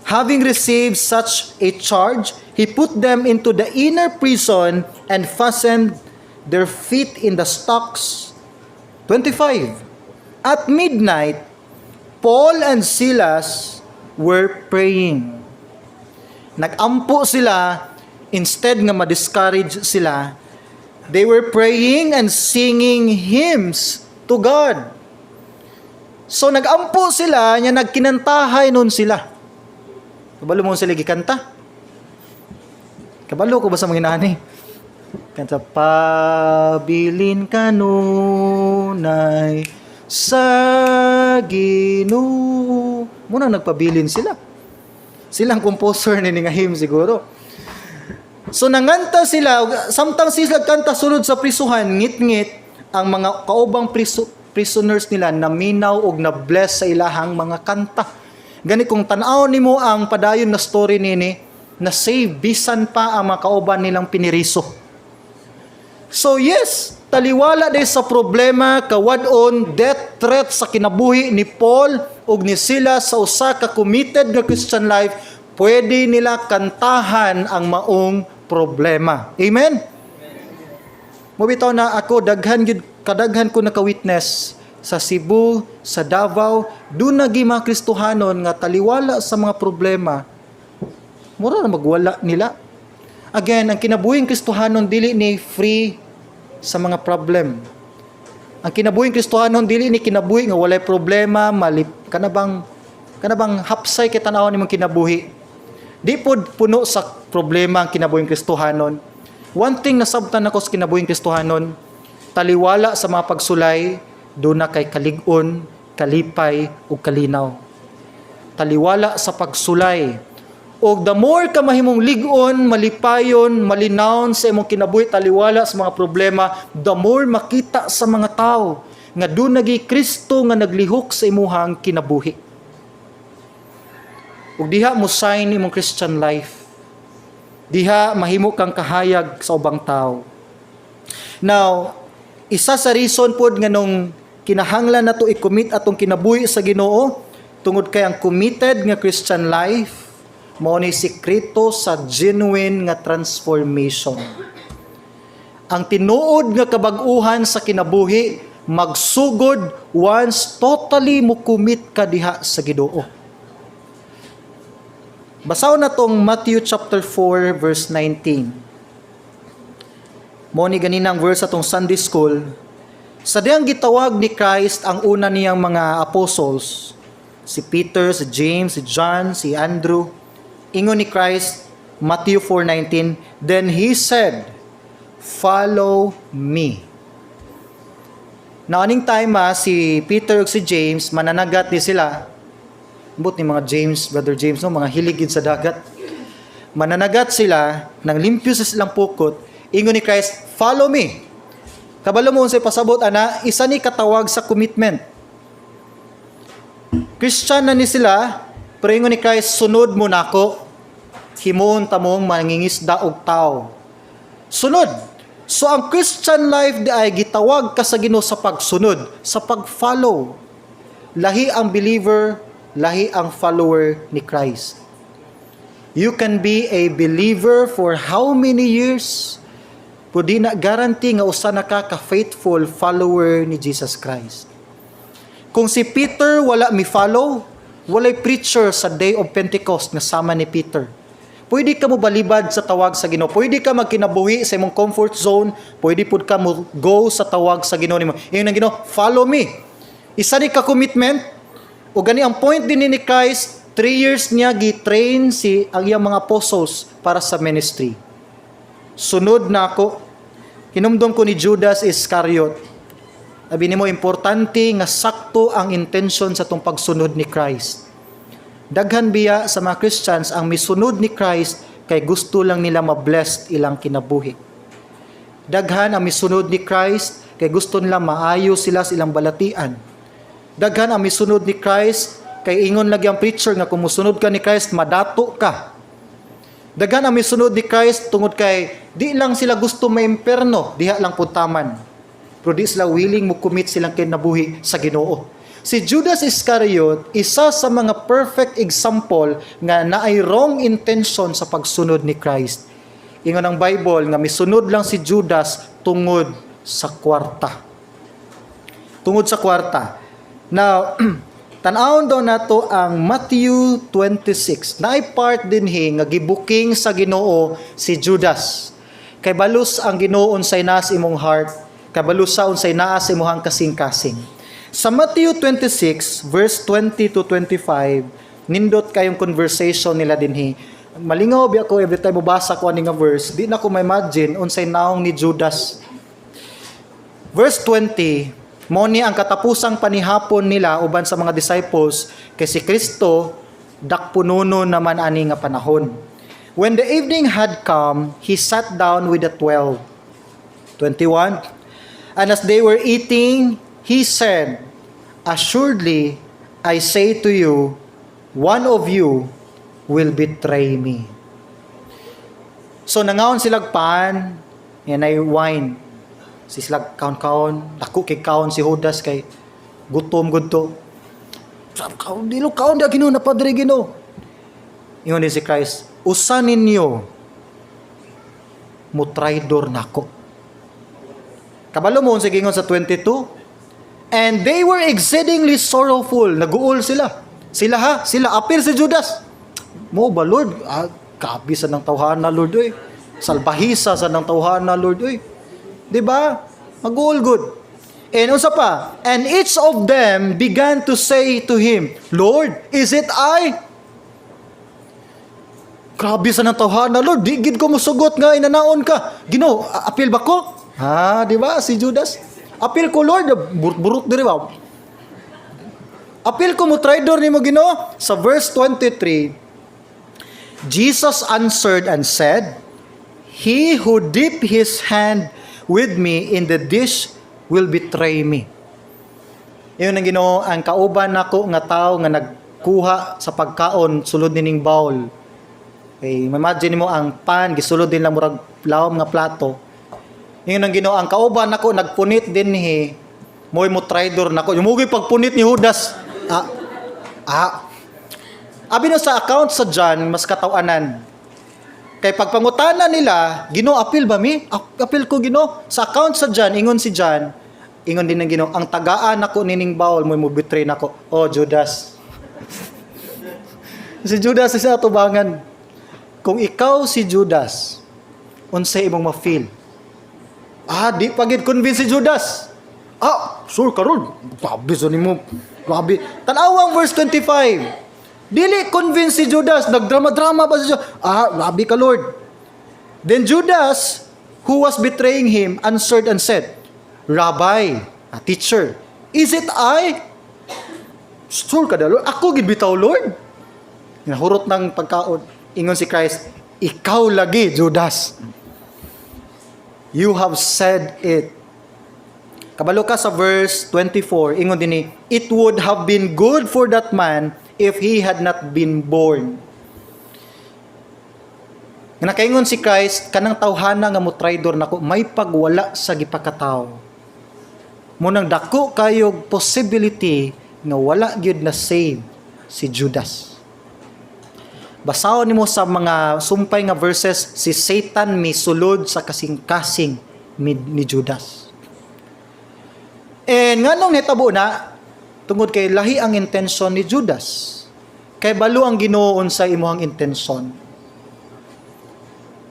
"having received such a charge, he put them into the inner prison and fastened their feet in the stocks." 25, "At midnight, Paul and Silas were praying." Nagampo sila instead nga ma-discourage sila. They were praying and singing hymns to God. So nagampo sila, nya nagkinantahay nun sila. Kabalo mo sila gikanta? Kabalo ko ba sa mga inani? Kanta, "Pabilin kanunay sa Ginoo." Muna nagpabilin sila. Silang composer ni nga hymn siguro. So nanganta sila, samtang sila kanta sulod sa prisuhan, ngit-ngit, ang mga kaubang prisoners nila naminaw og na-bless sa ilahang mga kanta. Gani kung tan-aw nimo ang padayon na story nini, na save bisan pa ang mga kauban nilang piniriso. So yes, taliwala day sa problema, kawad-on, death threat sa kinabuhi ni Paul ug ni Silas, sa usa ka committed nga Christian life, pwede nila kantahan ang maong problema. Amen? Mubitaw na ako, daghan gyud kadaghan ko naka-witness sa Cebu, sa Davao, doon nagi mga Kristohanon nga taliwala sa mga problema, mura na magwala nila. Again, ang kinabuhing Kristohanon dili ni free sa mga problem. Ang kinabuhing Kristohanon dili ni kinabuhi nga walay problema, malip kana bang hapsay kay tan-awon nimong kinabuhi. Di pod puno sa problema ang kinabuhing Kristohanon. One thing nasabtan nako sa kinabuhing Kristohanon, taliwala sa mga pagsulay, duna kay kalig-on, kalipay ug kalinaw. Taliwala sa pagsulay. Og the more ka mahimong lig-on, malipayon, malinawon sa imong kinabuhi taliwala sa mga problema, the more makita sa mga tao nga duna gyuy Kristo nga naglihok sa imuhang kinabuhi. Ug diha mo sign imong Christian life. Diha mahimo kang kahayag sa ubang tao. Now, isa sa reason pod nga nung kinahanglan nato i-commit atong kinabuhi sa Ginoo tungod kay ang committed nga Christian life mao ni sikreto sa genuine nga transformation. Ang tinuod nga kabag-uhan sa kinabuhi magsugod once totally mo commit ka diha sa Ginoo. Basahon natong Matthew chapter 4 verse 19. Mo ni ganinang verse atong Sunday school. Sa diyang gitawag ni Christ ang una niyang mga apostles, si Peter, si James, si John, si Andrew. Ingon ni Christ, Matthew 4:19, "Then he said, 'Follow me.'" Na aning time si Peter ug si James mananagat ni sila. Ambot ni mga James, Brother James, no, mga hilig gid sa dagat. Mananagat sila, nang limpyo sa silang pukot, ingon ni Christ, "Follow me." Kabalo mo unsay pasabot ana, isa ni katawag sa commitment. Christian na ni sila, pero ingon ni Christ, "Sunod mo nako, himuon ta mong mangingisda og tao." Sunod. So ang Christian life diay gitawag ka sa Ginoo sa pagsunod, sa pag-follow. Lahi ang believer, lahi ang follower ni Christ. You can be a believer for how many years? Pero di na guarantee nga usa na ka ka-faithful follower ni Jesus Christ. Kung si Peter wala mi follow, walay preacher sa day of Pentecost nga sama ni Peter. Pwede ka mo balibad sa tawag sa Ginoo. Pwede ka magkinabuhi sa imong comfort zone. Pwede pud ka mo go sa tawag sa Ginoo nimo. Ingon ang Ginoo, "Follow me." Isa ni ka commitment. O gani ang point din ni Christ, 3 years niya gi-train si ang iyang mga apostles para sa ministry. "Sunod na ako." Hinumdom ko ni Judas Iscariot. Abi nimo, importante nga sakto ang intention sa atong pagsunod ni Christ. Daghan biya sa mga Christians ang misunod ni Christ kay gusto lang nila ma-blessed ilang kinabuhi. Daghan ang misunod ni Christ kay gusto nila maayo sila sa ilang balatian. Daghan ang misunod ni Christ kay ingon lagi ang preacher nga kung musunod ka ni Christ, madato ka. Daghan ang misunod ni Christ tungod kay di lang sila gusto maimperno, diha lang pud taman. Pero di sila willing mo commit silang kinabuhi sa Ginoo. Si Judas Iscariot, isa sa mga perfect example nga naay wrong intention sa pagsunod ni Christ. Ingon ang Bible nga misunod lang si Judas tungod sa kwarta. Tungod sa kwarta. Now, tan-awon daw nato ang Matthew 26. Naay part dinhi nga gibuking sa Ginoo si Judas. Kay balos ang Ginoo unsay naa sa imong heart, kabalo sa unsay naa sa imong kasing-kasing. Sa Matthew 26 verse 20 to 25, nindot kayong conversation nila dinhi. Malingaw biya ko every time mobasa ko ani nga verse, di na ko ma-imagine unsay naong ni Judas. Verse 20, mo ni ang katapusang panihapon nila uban sa mga disciples kay si Kristo dakpununo naman ani nga panahon. When the evening had come, he sat down with the 12. 21. And as they were eating, he said, "Assuredly, I say to you, one of you will betray me." So nangaon silag pan, yan ay wine. Si silag kaon-kaon, dako kay kaon si Judas kay gutom gud to. Kaon dilo kaon di Ginoo na padre Ginoo. Ingon din si Christ, "Usa ninyo mo traidor nako." Kabalo mo unsay giingon sa 22? And they were exceedingly sorrowful. Naguol sila. Sila ha, sila apil si Judas. Mo ba, Lord? Ah, gabi sa nang tawhana, Lord, oy. Salbahisa sa nang tawhana, Lord. Uy, di ba? Mag-all good. And unsa pa? And each of them began to say to him, "Lord, is it I?" Grabe sa nang tawhana, "Lord, di gid ko musugot nga inanaon ka. Ginoo, apil ba ko?" Ha, di ba? Si Judas. "Apil ko, Lord." Burut-burut diri ba? "Apil ko mo traidor nimo, Ginoo." Sa verse 23, Jesus answered and said, "He who dip his hand with me in the dish will betray me." Ingon ang Ginoo, "Ang kauban nako nga tao nga nagkuha sa pagkaon sulod nining bowl." Okay, imagine mo ang pan gisulod din lang murag lawom nga plato. Ingon ang Ginoo, "Ang kauban nako nagpunit dinhi, mo'y mo traidor nako." Yumugi pagpunit ni Judas. Ah, ah. Abi na sa account sa John, mas katawanan. Kay pagpangutana nila, "Ginoo, apil ba mi? Apil ko, Ginoo?" Sa account sa John, ingon si John, ingon din ng Ginoo, "Ang tagaan nako nining bowl mo'y mo betray nako." Oh, Judas. Si Judas sa atubangan. Kung ikaw si Judas, unsay imong ma-feel? Ah, di pa gid convince si Judas. Ah, sure karon. Grabe sa nimo. Grabe. Tan-awang verse 25. Dili convince si Judas, nagdrama-drama pa si Judas. "Ah, grabe ka, Lord." Then Judas, who was betraying him, answered and said, "Rabbi, a teacher, is it I?" "Sure ka da, Lord? Ako gid bitaw, Lord?" Nahurot ng pagkaon. Ingon si Christ, "Ikaw lagi, Judas. You have said it." Kabalo ka sa verse 24, ingon din ni, "It would have been good for that man if he had not been born." Nga nakaingon si Christ, kanang tawhana nga mo traidor nako may pagwala sa gipakatawo. Munang dako kayog possibility nga wala gyud na save si Judas. Basahon nimo sa mga sumpay nga verses, si Satan misulod sa kasing-kasing ni Judas. And nganong nitabo na? Tungod kay lahi ang intensyon ni Judas. Kay balo ang Ginoo sa imuhang intensyon.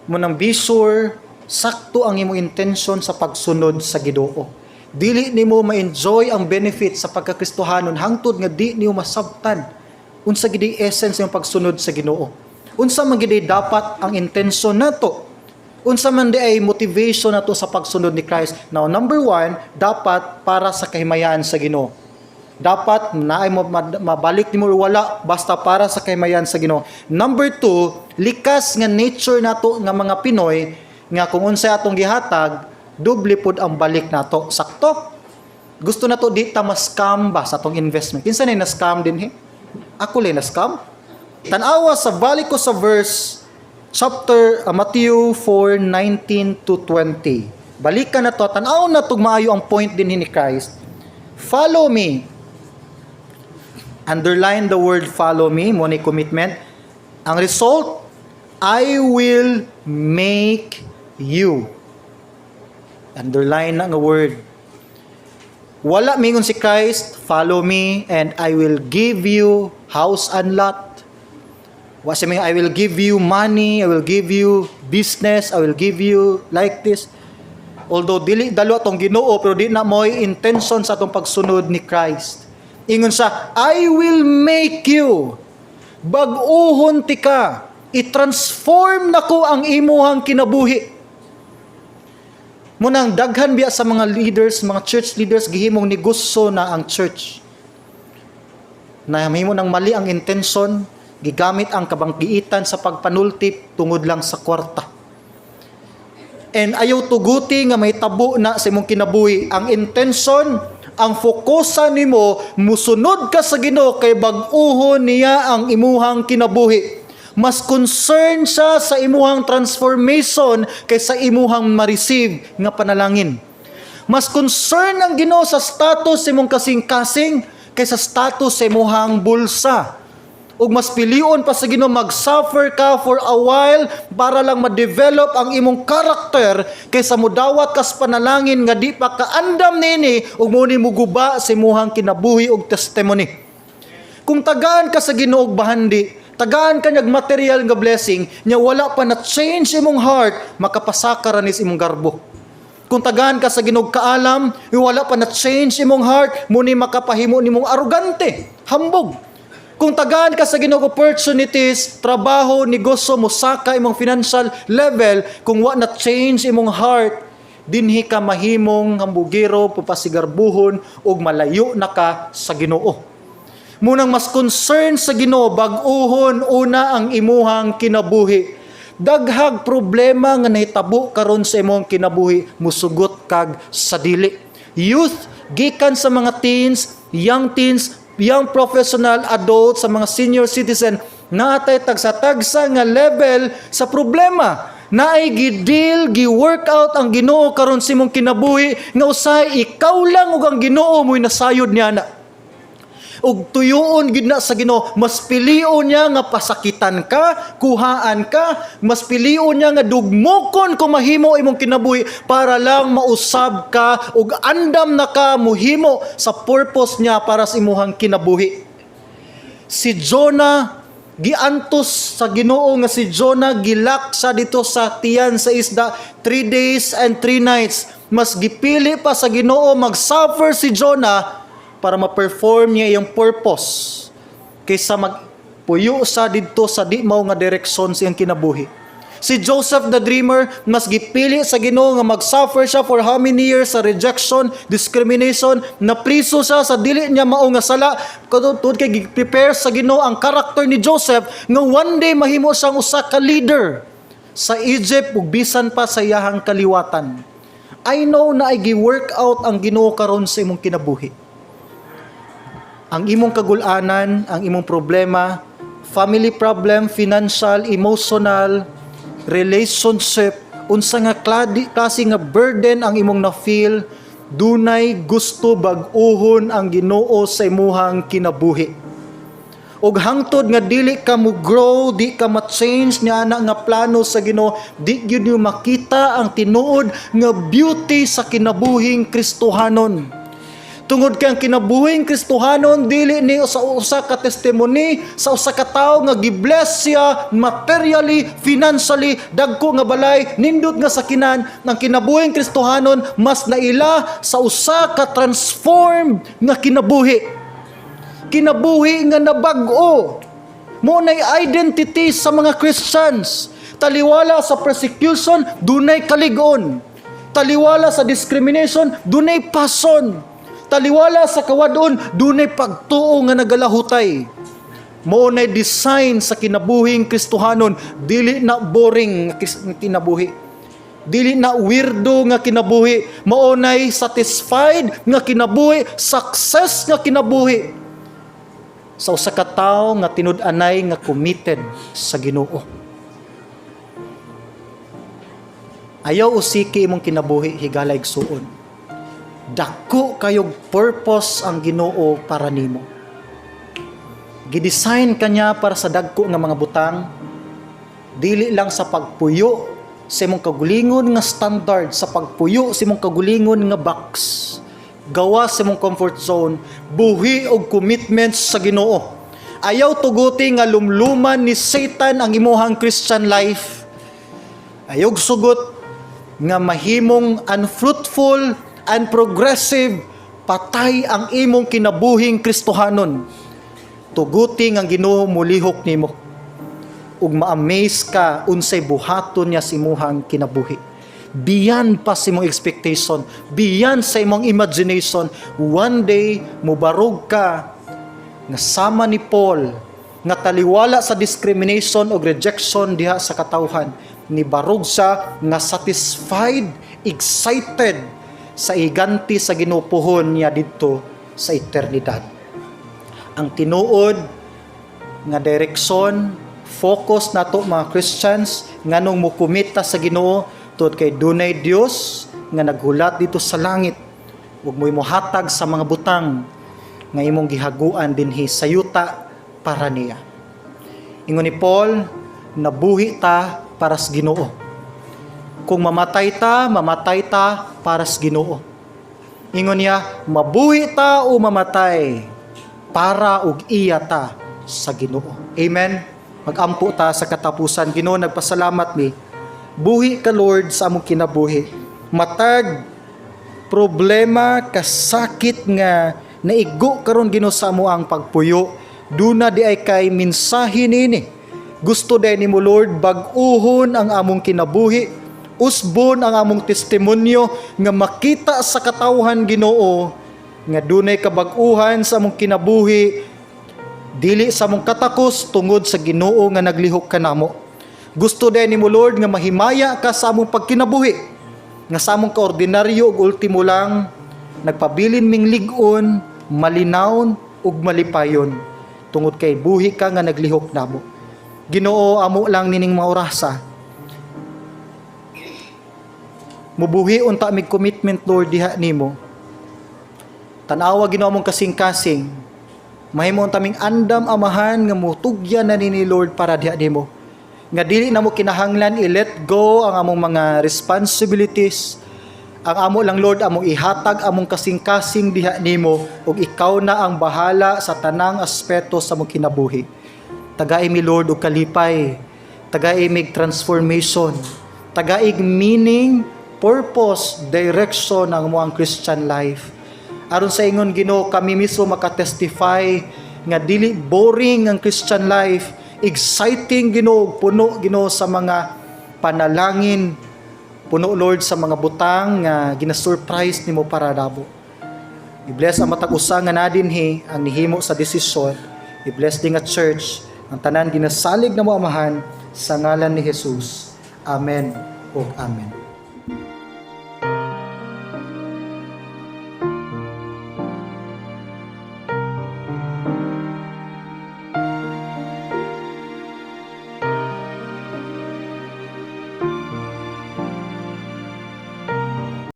Munang be sure sakto ang imong intensyon sa pagsunod sa Ginoo. Dili nimo ma-enjoy ang benefit sa pagkakristohanon hangtod nga di nimo masabtan unsa gid essence ng pagsunod sa Ginoo. Unsa man gid dapat ang intensyon nato? Unsa man di ay motivation nato sa pagsunod ni Christ? Now, number one, dapat para sa kahimayan sa Ginoo. Dapat naay mo mabalik nimo or wala, basta para sa kahimayan sa Ginoo. Number two, likas nga nature nato nga mga Pinoy nga kung unsay atong gihatag, doble pud ang balik nato. Sakto? Gusto nato di ta ma-scam ba sa atong investment. Kinsa na na-scam dinhi? Ako lang na-scam? Tan-awa sa balik ko sa verse chapter Matthew 4:19 to 20. Balikan na to, tan-aw na tug maayo ang point din ni Christ. "Follow me." Underline the word "follow me", mo ni commitment. Ang result, "I will make you." Underline na nga word. Wala mingon si Christ, "Follow me and I will give you house and lot." Wa siya mingon, "I will give you money, I will give you business, I will give you like this." Although dili dalo atong Ginoo, pero di na mo'y intention sa atong pagsunod ni Christ. Ingon siya, "I will make you." Bag-uhon tika. I-transform nako ang imuhang kinabuhi. Munang daghan biya sa mga leaders, mga church leaders, gihimong negosyo na ang church. Na mahimo ng mali ang intention, gigamit ang kabanggiitan sa pagpanultip tungod lang sa kwarta. And ayaw tuguti nga may tabo na sa imong kinabuhi. Ang intention, ang fokusan nimo, musunod ka sa Ginoo kay bag-uhon niya ang imuhang kinabuhi. Mas concern siya sa imuhang transformation kaysa imuhang ma-receive nga panalangin. Mas concern ang Ginoo sa status sa imong kasing-kasing kaysa status sa imuhang bulsa. Ug mas pilion pa sa Ginoo mag-suffer ka for a while para lang ma-develop ang imong karakter kaysa mudawat kas panalangin nga di pa kaandam nini ug mo ni muguba sa imuhang kinabuhi ug testimony. Kung tagaan ka sa Ginoo og bahandi, Tagaan ka niyag material nga blessing, nya wala pa na change imong heart, makapasaka ra ni sa imong garbo. Kung tagaan ka sa Ginoo kaalam, wala pa na change imong heart, muni makapahimo nimong arugante, hambog. Kung tagaan ka sa Ginoo opportunities, trabaho, negosyo, mosaka imong financial level, kung wa na change imong heart, dinhi ka mahimong hambugiro, pupasigarbuhon, ug malayo na ka sa Ginoo. Munang mas concern sa Ginoo, bag-uhon una ang imuhang kinabuhi. Daghag problema nga nahitabo karon sa imong kinabuhi, musugot kag sa dili. Youth, gikan sa mga teens, young teens, young professional, adult, sa mga senior citizen, naatay tagsa-tagsa nga level sa problema. Naay gi-deal, gi-work out ang Ginoo karon sa imong kinabuhi nga usahay ikaw lang ug ang Ginoo mo'y nasayod niya na ug tuyuon gid na sa Ginoo. Mas pilion niya nga pasakitan ka, kuhaan ka, mas pilion niya nga dugmokon kung mahimo imong kinabuhi para lang mausab ka ug andam na ka muhimo sa purpose niya para sa imuhang kinabuhi. Si Jonah, giantos sa Ginoo nga si Jonah gi-lock sa dito sa tiyan sa isda 3 days and 3 nights. Mas gipili pa sa Ginoo mag-suffer si Jonah para ma-perform niya iyang purpose kaysa magpuyo sa didto sa di mao nga direksyon sa iyang kinabuhi. Si Joseph the Dreamer, mas gipili sa Ginoo nga mag-suffer siya for how many years sa rejection, discrimination, napriso siya sa dili niya mao nga sala. Tungod kay gi-prepare sa Ginoo ang karakter ni Joseph nga one day mahimo siyang usa ka leader sa Egypt ug bisan pa sa iyahang kaliwatan. I know na ay gi-work out ang Ginoo karon sa imong kinabuhi. Ang imong kagulanan, ang imong problema, family problem, financial, emotional, relationship, unsa nga klase nga burden ang imong na-feel, dunay gusto bag-uhon ang Ginoo sa imuhang kinabuhi. Ug hangtod nga dili ka mo grow, di ka ma-change niya ana nga plano sa Ginoo, di gyud nimo makita ang tinuod nga beauty sa kinabuhing Kristohanon. Tungod kay ang kinabuhing Kristohanon dili ni sa usa ka testimony sa usa ka tawo nga gi-bless siya materially, financially, dagko nga balay, nindot nga sakinan. Ang kinabuhing Kristohanon mas naila sa usa ka transformed nga kinabuhi. Kinabuhi nga nabag-o. Mo nay identity sa mga Christians. Taliwala sa persecution, dunay kalig-on. Taliwala sa discrimination, dunay passion. Taliwala sa kawadon, dunay pagtuo nga nagalahutay. Mo nay design sa kinabuhing Kristohanon, dili na boring nga kinabuhi. Dili na weirdo nga kinabuhi, mao nay satisfied nga kinabuhi, success nga kinabuhi sa usa ka tawo nga tinud-anay nga committed sa Ginoo. Ayaw usiki imong kinabuhi, higala igsuon. Dako kayog purpose ang Ginoo para nimo. Gidesign kanya para sa dagko nga mga butang, dili lang sa pagpuyo sa imong kagulingon nga standard, sa pagpuyo sa imong kagulingon nga box. Gawa sa imong comfort zone, buhi og commitment sa Ginoo. Ayaw tuguti nga lumluman ni Satan ang imuhang Christian life. Ayaw sugot nga mahimong unfruitful and progressive, patay ang imong kinabuhing Kristohanon. Tuguti nga ang Ginoo mulihok nimo ug ma-amaze ka unsay buhaton niya sa imuhang kinabuhi. Beyond pa sa imong expectation, beyond sa imong imagination, one day mubarog ka nga sama ni Paul nga taliwala sa discrimination o rejection diha sa katawhan, nibarog siya nga satisfied, excited sa iganti sa Ginoo puhon niya didto sa eternidad. Ang tinuod nga direksyon, focus nato mga Christians, nganong mo-commit ta sa Ginoo, tungod kay dunay Dios nga naghulat dito sa langit ug mo'y mohatag sa mga butang nga imong gihaguan dinhi sa yuta para niya. Ingon ni Paul, nabuhi ta para sa Ginoo. Kung mamatay ta, mamatay ta para sa Ginoo. Ingon niya, mabuhi ta o mamatay, para og iya ta sa Ginoo. Amen. Magampo ta sa katapusan. Ginoo, nagpasalamat mi. Buhi ka, Lord, sa among kinabuhi. Matag problema, kasakit nga naigo karon, Ginoo, sa amo ang pagpuyo, duna diay kay mensahe nini. Gusto diay nimo, Lord, bag-uhon ang among kinabuhi, usbon ang among testimonyo nga makita sa katawhan, Ginoo, nga dunay kabag-uhan sa among kinabuhi, dili sa among katakos, tungod sa Ginoo nga naglihok kanamo. Gusto diay nimo, Lord, nga mahimaya ka sa among pagkinabuhi, nga sa among kaordinaryo ug ultimo lang nagpabilin ming lig-on, malinawon ug malipayon tungod kay buhi ka nga naglihok namo. Ginoo, amo lang nining mga orasa. Mubuhi unta mig commitment, Lord, diha nimo. Tan-awa, Ginoo, among kasing-kasing. Mahimo unta ming andam, Amahan, nga mutugyan na nini, Lord, para diha nimo. Nga dili na mo kinahanglan i-let go ang among mga responsibilities. Ang amo lang, Lord, among ihatag among kasing-kasing diha nimo ug ikaw na ang bahala sa tanang aspeto sa among kinabuhi. Tagai mi, Lord, og kalipay. Tagai mig transformation. Tagaig meaning, purpose, direction ang among Christian life. Aron sa ingon, Ginoo, kami mismo makatestify nga dili boring ang Christian life, exciting, Ginoo, puno, Ginoo, sa mga panalangin, puno, Lord, sa mga butang nga gina-surprise nimo para namo. I-bless ang matag usa nga nadinhi ang nihimo sa desisyon. I-bless din nga church ang tanan ginasalig namo, Amahan, sa ngalan ni Jesus. Amen ug amen.